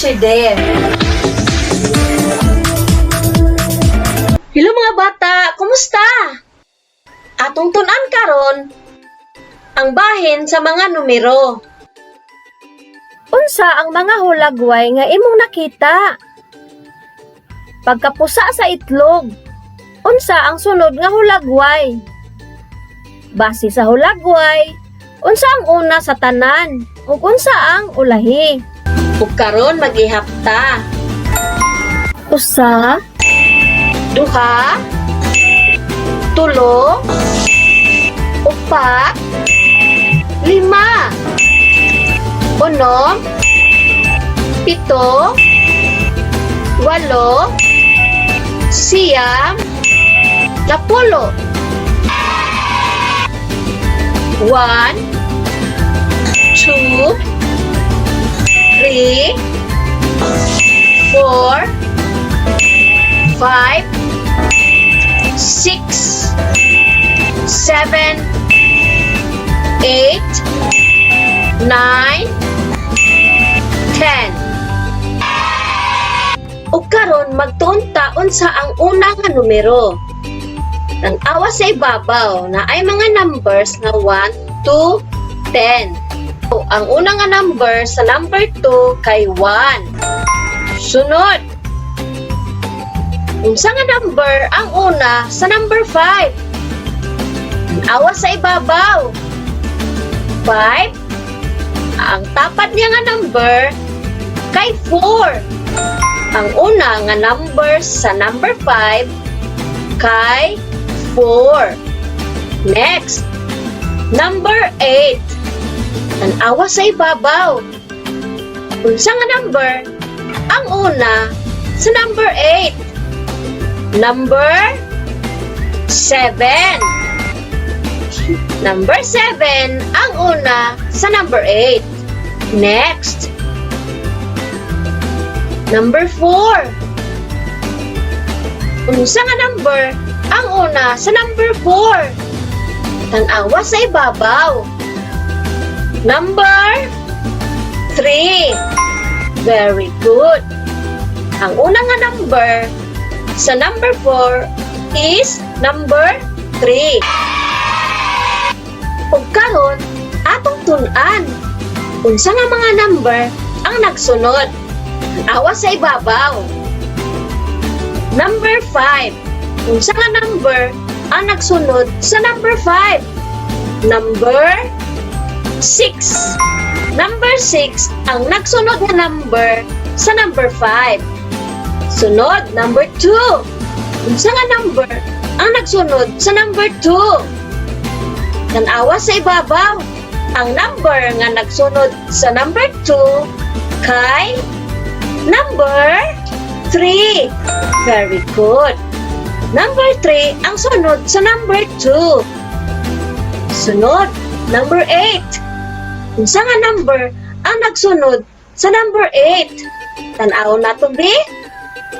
Teacher Dare. Hello, mga bata, kumusta? Atong tun-an karon ang bahin sa mga numero. Unsa ang mga hulagway nga imong nakita? Pagkapusa sa itlog, unsa ang sunod nga hulagway? Base sa hulagway, unsa ang una sa tanan ug unsa ang ulahi? Ug karon maghihap ta. Usa, Duha, tulo, upat, lima, unom, pito, walo, siyam, napulo. 1, 2, 3, 4, 5, 6, 7, 8, 9, 10. Ug karon magtuon ta unsa ang una nga numero. Tan-awa sa ibabaw, naay mga numbers nga 1 to 10. O, ang una nga number sa number 2 kay 1. Sunod, unsa nga number ang una sa number 5? Awa sa ibabaw. 5. Ang tapad niya nga number kay 4. Ang una nga number sa number 5 kay 4. Next, number 8. Tan-awa sa ibabaw. Unsa nga number ang una sa number 8? Number 7. Number 7 ang una sa number 8. Next, number 4. Unsa nga number ang una sa number 4? Tan-awa sa ibabaw. Number 3. Very good. Ang una nga number sa number 4 is number 3. Ug karon atong tun-an unsa nga mga number ang nagsunod. Awa sa ibabaw. Number 5. Unsa nga number ang nagsunod sa number 5? Number 6. Number 6 ang nagsunod nga number sa number 5. Sunod, number 2. Unsa nga number ang nagsunod sa number 2? Tan-awa sa ibabaw. Ang number nga nagsunod sa number 2 kay number 3. Very good. Number 3 ang sunod sa number 2. Sunod, number 8. Unsa nga number ang nagsunod sa number 8? Tan-aw nato be?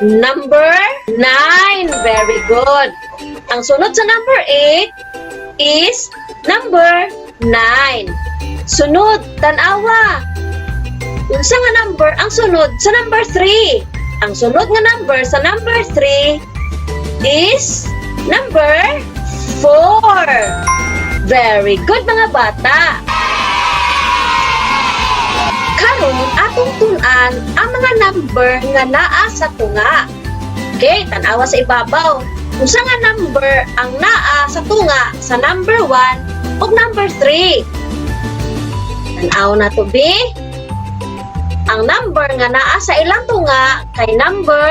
Number 9. Very good. Ang sunod sa number 8 is number 9. Sunod, tan-awa. Unsa nga number ang sunod sa number 3? Ang sunod nga number sa number 3 is number 4. Very good, mga bata. Karon atong tun-an ang mga number nga naa sa tunga. Okay, tan-awa sa ibabaw. Unsa nga number ang naa sa tunga sa number 1 ug number 3? Tan-aw nato be. Ang number nga naa sa ilang tunga kay number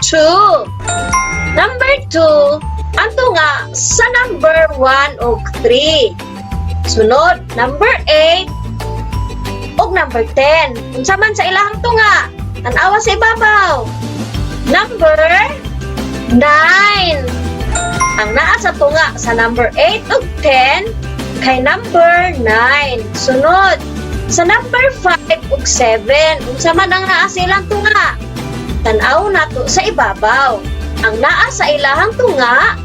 2. Number 2 ang tunga sa number 1 ug 3. Sunod, number 8 ug number 10. Unsa man sa ilahang tunga? Tan-awa sa ibabaw. Number 9. Ang naa sa tunga sa number 8 ug 10 kay number 9. Sunod, sa number 5 ug 7, unsa man ang naa sa ilang tunga? Tan-aw nato sa ibabaw. Ang naa sa ilahang tunga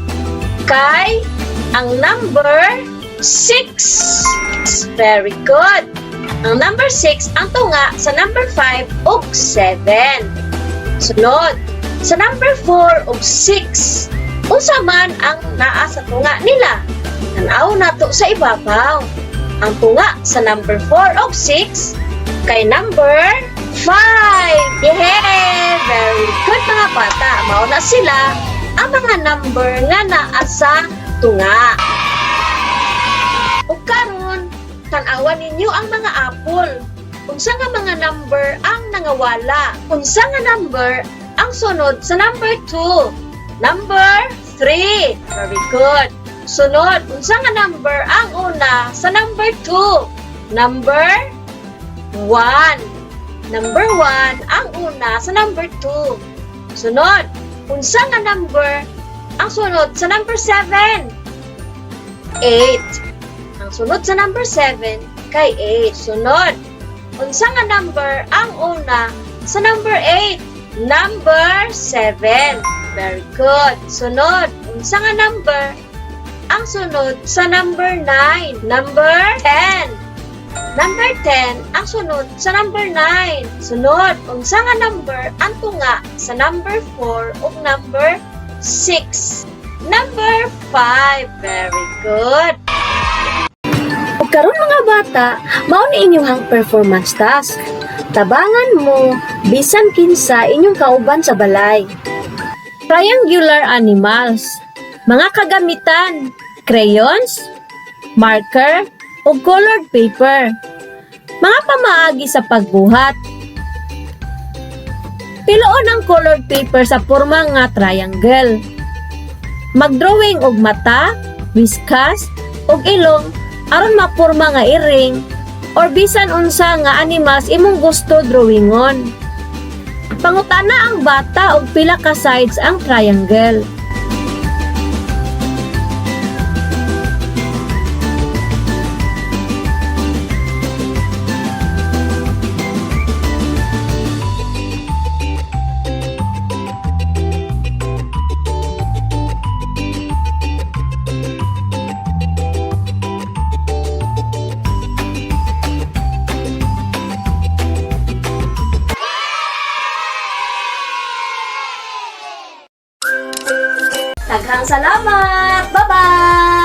kay ang number 6. Very good. Ang number 6 ang tunga sa number 5 ug 7. Sunod, sa number 4 ug 6. Unsa man ang naa sa tunga nila? Tan-aw nato sa ibabaw. Ang tunga sa number 4 ug 6 kay number 5. Yehey! Very good, mga bata. Mao na sila ang mga number nga naa sa tunga. Ug karon, tan-awan ninyo ang mga apple. Unsa nga mga number ang nangawala? Unsa nga number ang sunod sa number 2? Number 3. Very good. Sunod, unsa nga number ang una sa number 2? Number 1. Number 1 ang una sa number 2. Sunod, unsa nga number ang sunod sa number 7? 8. Ang sunod sa number 7 kay 8. Sunod, unsa nga number ang una sa number 8? Number 7. Very good. Sunod, unsa nga number ang sunod sa number 9? Number 10. Number 10 ang sunod sa number 9. Sunod, unsa nga number ang tunga sa number 4 ug number 6? Number 5. Very good. Ug karon, mga bata, mao ni inyong performance task. Tabangan mo bisan kinsa inyong kauban sa balay. Triangular animals. Mga kagamitan: crayons, marker, ug colored paper. Mga pamaagi sa pagbuhat. Piloon ang colored paper sa porma nga triangle. Magdrawing og mata, whiskas, ug ilong aron maporma nga iring or bisan unsa nga animals imong gusto drawingon. Pangutana ang bata og pila ka sides ang triangle. Daghang salamat. Bye-bye.